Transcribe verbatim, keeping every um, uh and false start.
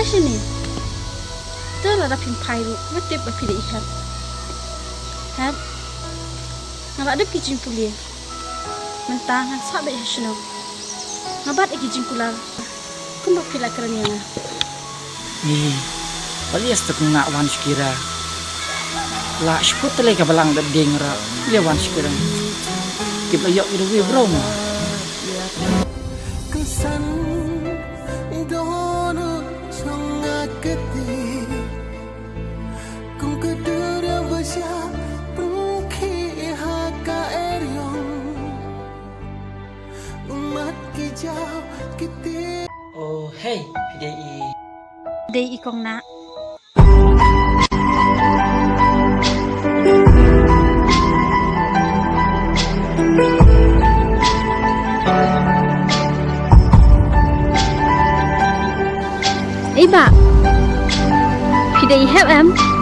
Shini. Te lada phim phai ruh, nga tip ba phi dei i Hep. Hep. Nga la dep ki jingpule. Mynta ngan sah beit ha shnong. Nga bat ïa ki jingkular. Kumba phi la kren ïa nga. Ni. Balias te kong na wan shkira. La shput le ka balang dep ding ra. Le wan shkira. Kip la yok ïa we bro ma. Kesan dono chonga kete. Kum kedur yang besya pengki ha ka eriong. Umat ki jaw kete. Oh, hey, phi dei i. Dei i kong na. Ei ba. Phi dei i Hep em.